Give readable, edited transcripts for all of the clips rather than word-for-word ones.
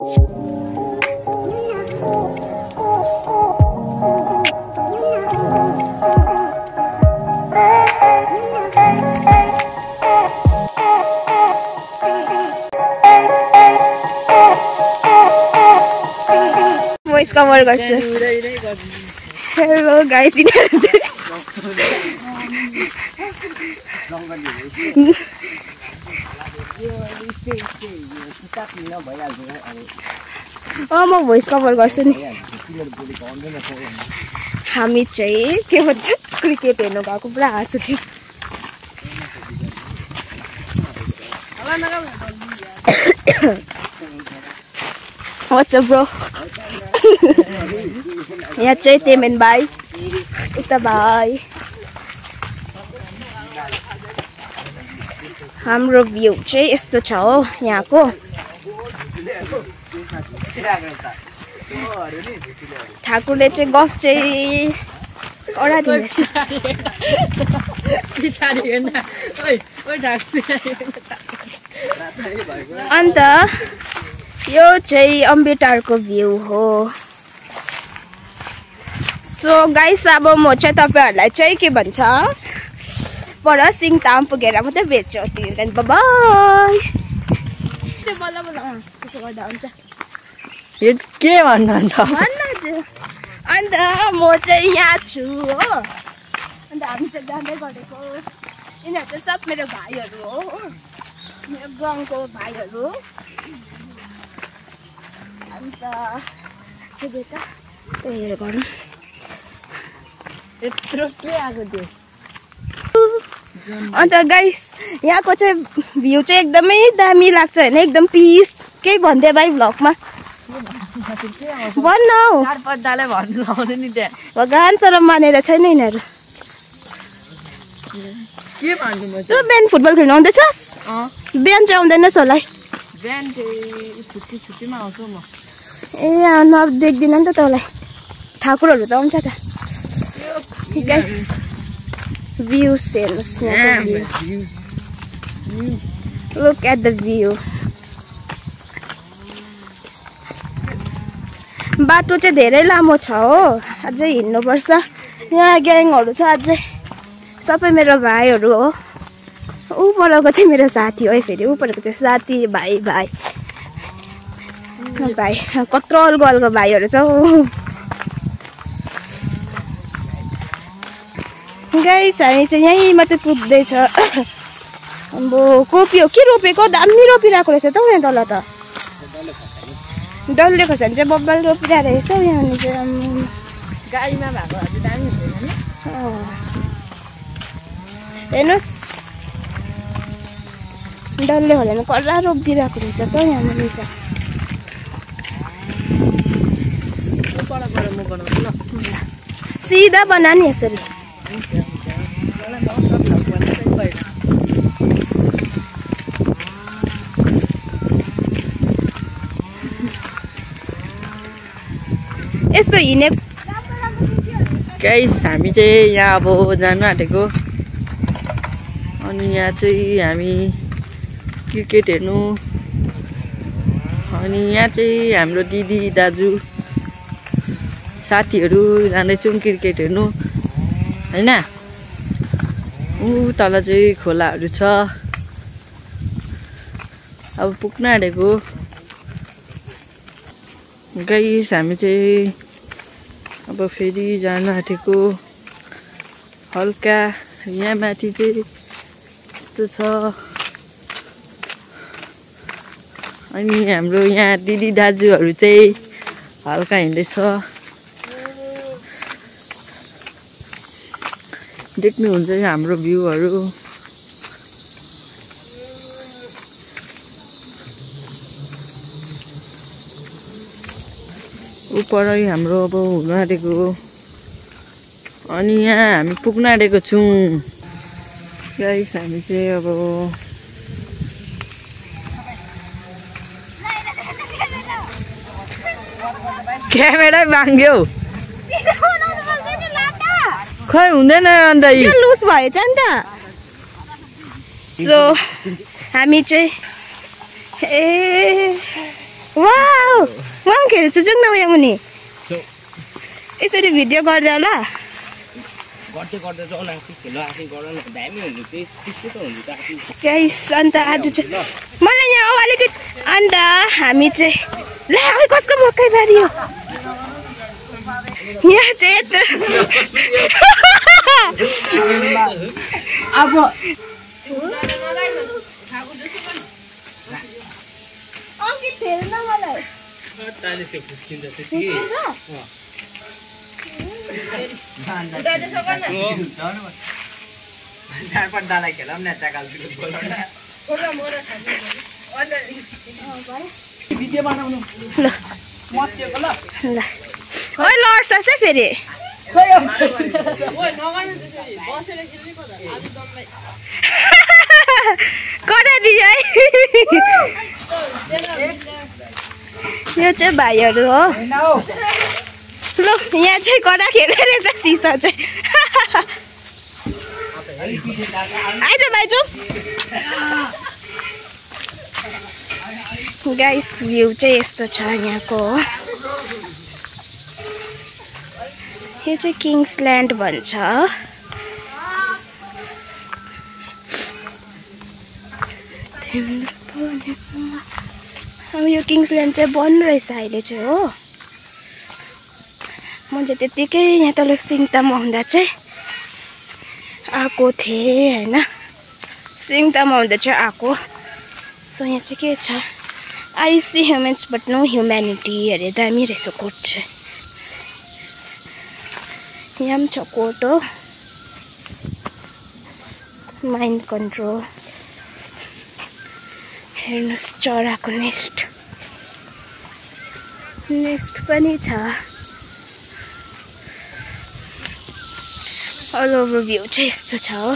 Voice cover गर्छु Hello guys यिनीहरु चाहिँ म भोइस कभर गर्छु नि हामी चाहिँ के भन्छ क्रिकेट हेर्नु गएको पुरा हाँस उठ्यो What's up bro यहाँ चाहिँ तेमेन भाइ उता भाइ हाम्रो भ्यू चाहिँ यस्तो छ हो यहाँको ठाकुरले चाहिँ गफ चाहिँ कडा दिन्छ अन्त यो चाहिँ अम्बेटारको भ्यू हो सो गाइस अब म चाहिँ तपाईहरुलाई चाहिँ के भन्छ पर सिङताम पुगेर मात्रै भेट्छु तिमीलाई बाइ त्यो बल्ल बल्ल त्यसो गर्दा हुन्छ यो के भन्नुहुन्छ अन्त म चाहिँ यहाँ छु हो अन्त हामी चाहिँ जाँदै गरेको यिनीहरु चाहिँ सब मेरो भाइहरु हो मेरो गाउँको भाइहरु अन्त के बेटा त्यही गरौँ यत्रो के आको थियो अन्त गाइस यहाँको चाहिँ भ्यू चाहिँ एकदमै दामी लाग्छ हैन एकदम पीस के भन्थे भाइ भ्लगमा भन्न हौ चार पड्डाले भन्नु लाउने नि त्यहाँ भगवान शरम मानेर छैन यिनीहरु के भन्नु म तँ बिहान फुटबल खेल्न आउँदैछस् बिहान चाहिँ आउँदैनस् होला बिहान चाहिँ छुट्टीमा आउँछु म ए न देख्दिन नि त तँलाई ठाकुरहरु त आउँछ त guys views look at the view बाटो चाहिँ धेरै लामो छ हो अझै हिँड्नु पर्छ यहाँ ग्याङहरु छ अझै सबै मेरो भाइहरु हो उ परको चाहिँ मेरो साथी हो फेरि उ परको चाहिँ साथी भाइ भाइ भाइ कत्रो अलगो भाइहरु छ गाइस हामी चाहिँ यही मात्रै पुग्दैछ अब कोपी हो के रोपेको दामी रोपिरहेको रहेछ त यहाँ तल त डल्ले खोर्सानी चाहिँ बब्बल रोपिरहेको रहेछ यहाँ चाहिँ गाडीमा भएको अझै दामी हुँदैन नि हेर्नुहोस् डल्ले खोर्सानी कडा रोपिदिरहेको रहेछ त यहाँनिर चाहिँ सिधा बना नि यसरी यस्तो हिँडे गाइस हामी चाहिँ यहाँ अब जानु आँटेको अनि यहाँ चाहिँ हामी क्रिकेट हेर्नु अनि यहाँ चाहिँ हाम्रो दिदी दाजु साथीहरु जाँदैछौँ क्रिकेट हेर्नु हैन उ तल चाहिँ खोलाहरु छ अब पुग्न आँटेको गाइस हामी चाहिँ अब फेरि जानु आँटेको हल्का यहाँ माथि चाहिँ यस्तो छ अनि हाम्रो यहाँ दिदी दाजुहरु चाहिँ हल्का हिँड्दैछ देख्नुहुन्छ हाम्रो भ्यूहरु उपरै हाम्रो अब हुन आँटेको अनि यहाँ हामी पुग्न आँटेको छौं गाइस हामी चाहिँ अब क्यामेरा भाङ्ग्यो खै हुँदैन अन्त यो लुज भएछ नि त सो हामी चाहिँ वाउ म पनि खेल्छु जाउँ न उयो मुनि यसरी भिडियो गर्दा होला गर्दै गर्दै जाउँ न आफै खेल आफै गर न दामी हुन्छ त्यस्तै त हुन्छ त आफै गाइस अन्त आज चाहिँ मलाई यहाँ अलिकति अन्त हामी चाहिँ ल अब कसको मकै बारी हो यहाँ चाहिँ अब अंकित हेर्न मलाई ताले त्यो फुस्किन्छ त्यति चारपट्टालाई खेलाउँ न चाकालतिर बोलाउन भिडियो बनाउनु ल मच्चिएको ल ल ओइ लड्छ है फेरि कडा दियो है यो चाहिँ भाइहरू हो ल यहाँ चाहिँ कडा खेल्दै रहेछ सिसा चाहिँ आइज भाइ जाउँ गाइस भ्यू चाहिँ यस्तो छ यहाँको यो चाहिँ किङ्सल्यान्ड भन्छ अब यो किङ्सल्यान्ड चाहिँ बन्द रहेछ अहिले चाहिँ हो म चाहिँ त्यत्तिकै यहाँ तल सिङताममा हुँदा चाहिँ आएको थिएँ होइन सिङताममा हुँदा चाहिँ आएको सो यहाँ चाहिँ के छ I see humans but no humanity अरे दामी रहेछ कोट चाहिँ यहाँ पनि छ कोट हो माइन्ड कन्ट्रोल हेर्नुहोस् चराको नेस्ट पनि छ अल ओभर भ्यू चाहिँ यस्तो छ हो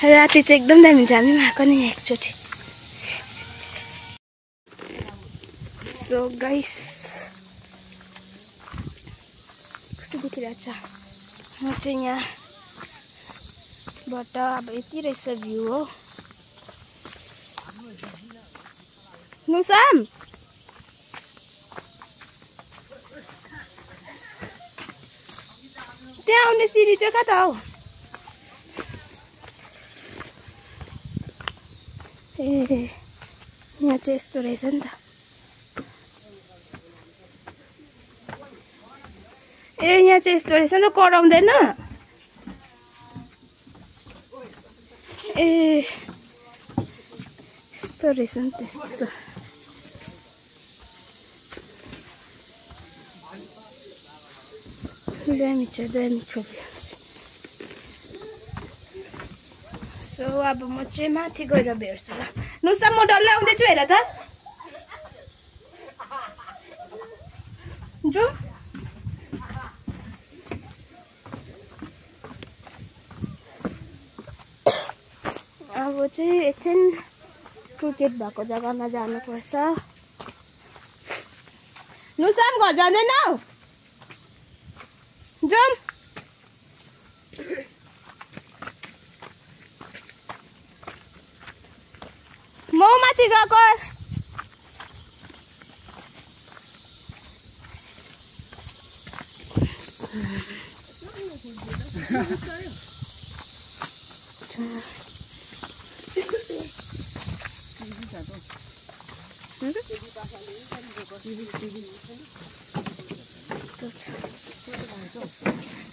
राति चाहिँ एकदम दामी हुन्छ हामी आएको नि एकचोटि सो गाइस कस्तो देखिरहेछ म चाहिँ यहाँबाट अब यति रहेछ भ्यू हो नुसाम त्यहाँ आउने सिडी चाहिँ कता हो ए यहाँ चाहिँ यस्तो रहेछ नि त ए यहाँ चाहिँ यस्तो रहेछ नि त कराउँदैन ए यस्तो रहेछ नि त्यस्तो दामी छ सो अब म चाहिँ माथि गएर भेट्छु ल नुसा म डल्लै आउँदैछु हेर त जो अब चाहिँ एकछिन क्रिकेट भएको जग्गामा जानुपर्छ नुसाम घर जाँदैनौ जाऊँ म माथि गएको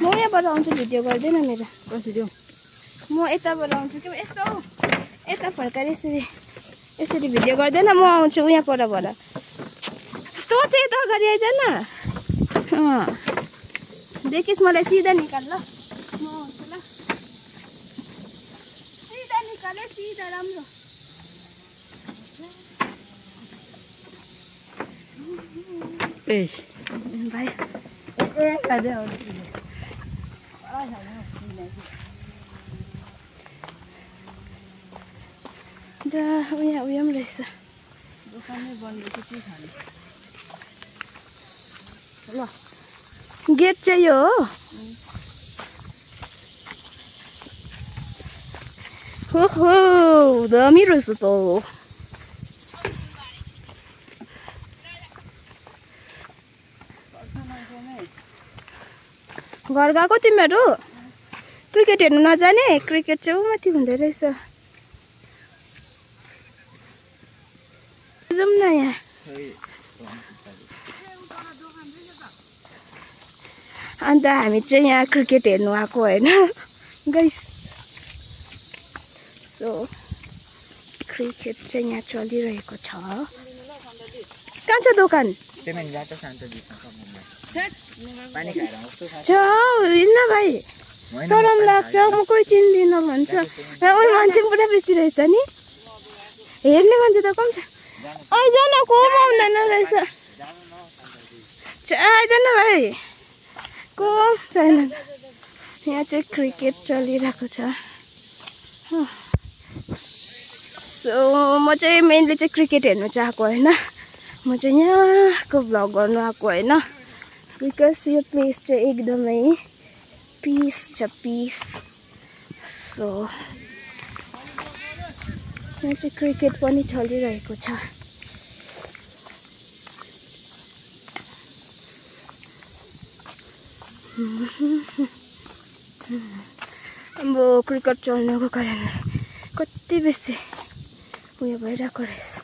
म यहाँबाट आउँछु भिडियो गर्दैन मेरो कसरी हो म यताबाट आउँछु कि यस्तो यता फर्काएर यसरी भिडियो गर्दैन म आउँछु यहाँ परबाट तँ चाहिँ यता अगाडि आइज न देखिस् मलाई सिधा निकाल ल म आउँछु ल सिधा निकाले सिधा राम्रो भाइ उयो पनि रहेछ दोकानै बन्द के खाने ल गेट चाहिँ यो हो हो दामी रहेछ त घर गएको तिमीहरू क्रिकेट हेर्नु नजाने क्रिकेट चाहिँ माथि हुँदो रहेछ जाउँ न यहाँ अन्त हामी चाहिँ यहाँ क्रिकेट हेर्नु आएको होइन गाइस सो क्रिकेट चाहिँ यहाँ चलिरहेको छ कहाँ छ दोकान छ हिँड्न भाइ सरम लाग्छ म कोही चिन्दिनँ भन्छ मान्छे पुरा बेसी रहेछ नि हेर्ने मान्छे त कम छ आइज न को आउँदैन रहेछ आइज न भाइ को छैन यहाँ चाहिँ क्रिकेट चलिरहेको छ सो म चाहिँ मेनली चाहिँ क्रिकेट हेर्नु चाहेको होइन म चाहिँ यहाँको भ्लग गर्नु आएको होइन बिकज यो प्लेस चाहिँ एकदमै पिस छ पिस सो यहाँ चाहिँ क्रिकेट पनि चलिरहेको छ अब क्रिकेट चल्नुको कारणले कति बेसी उयो भइरहेको रहेछ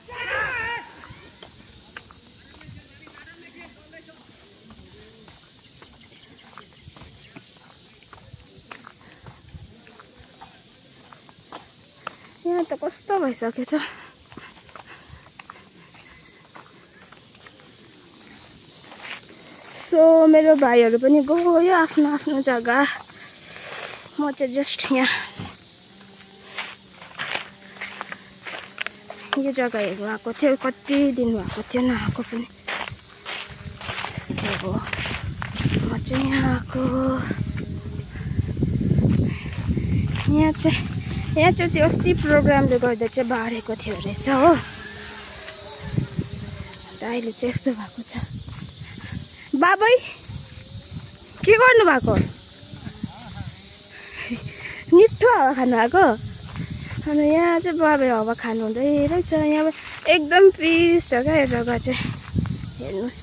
यहाँ त कस्तो भइसकेछ सो मेरो भाइहरू पनि गयो आफ्नो आफ्नो जग्गा म चाहिँ जस्ट यहाँ यो जग्गा हेर्नु आएको थियो कति दिन भएको थियो नआएको पनि सो म चाहिँ यहाँ आएको यहाँ चाहिँ त्यो अस्ति प्रोग्रामले गर्दा चाहिँ बारेको थियो रहेछ हो अहिले चाहिँ यस्तो भएको छ बाबै के गर्नु भएको मिठो हावा खानु भएको अनि यहाँ चाहिँ बाबै हावा खानु हुँदै रहेछ यहाँ एकदम पिस छ क्या यो जग्गा चाहिँ हेर्नुहोस्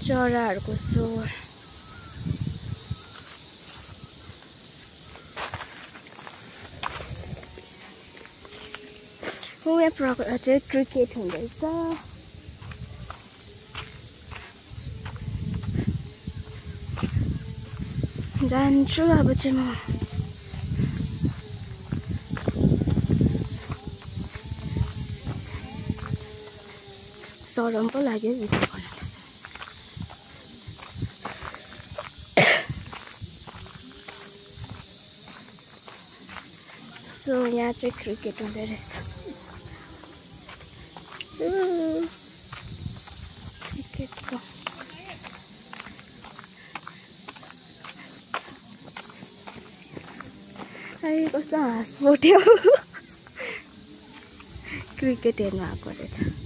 चराहरूको स्वर यहाँ प्रोग्राम चाहिँ क्रिकेट हुँदैछ जान्छु अब चाहिँ म सरम पो लाग्यो भिडियो गर्नु सो यहाँ चाहिँ क्रिकेट हुँदै रहेछ क्रिकेटको अहिले कस्तो हाँस उठ्यो क्रिकेट हेर्नु आएको रहेछ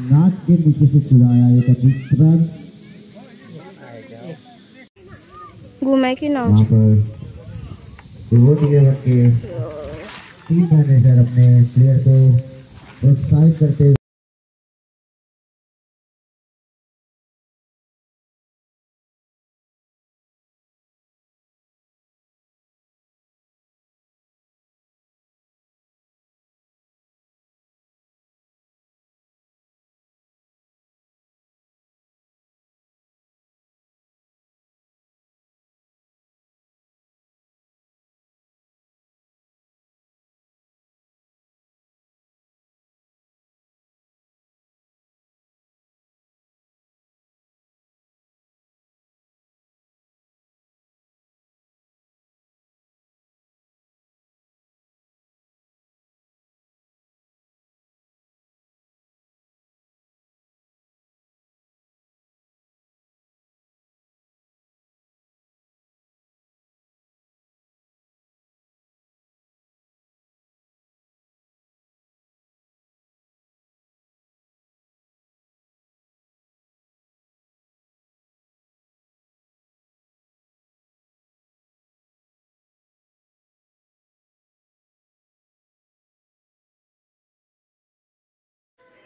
नाक के नीचे से चुराया एक चित्रण घुमाइ किन आउँछ वहाँ पर डिवोटी लेवल के टीम मैनेजर अपने प्लेयर को प्रोत्साहित करते हुए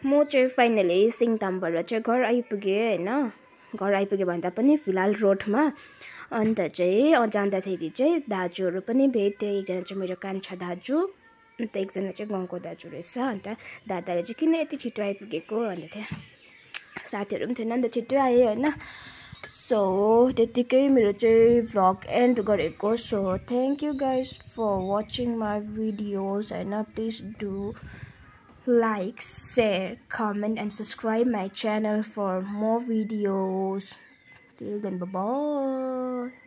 म चाहिँ फाइनली सिङतामबाट चाहिँ घर आइपुगेँ होइन। घर आइपुगेँ भन्दा पनि फिलहाल रोडमा। अन्त चाहिँ जाँदाखेरि चाहिँ दाजुहरू पनि भेटेँ। एकजना चाहिँ मेरो कान्छा दाजु, अन्त एकजना चाहिँ गाउँको दाजु रहेछ। अन्त दादाले चाहिँ किन यति छिटो आइपुगेको भन्दै थियो। साथीहरू पनि थिएन, अन्त छिटो आएँ होइन। सो त्यतिकै मेरो चाहिँ भ्लग एन्ड गरेको। So thank you guys for watching my videos होइन। Please do like, share, comment and subscribe my channel for more videos. Till then, bye bye.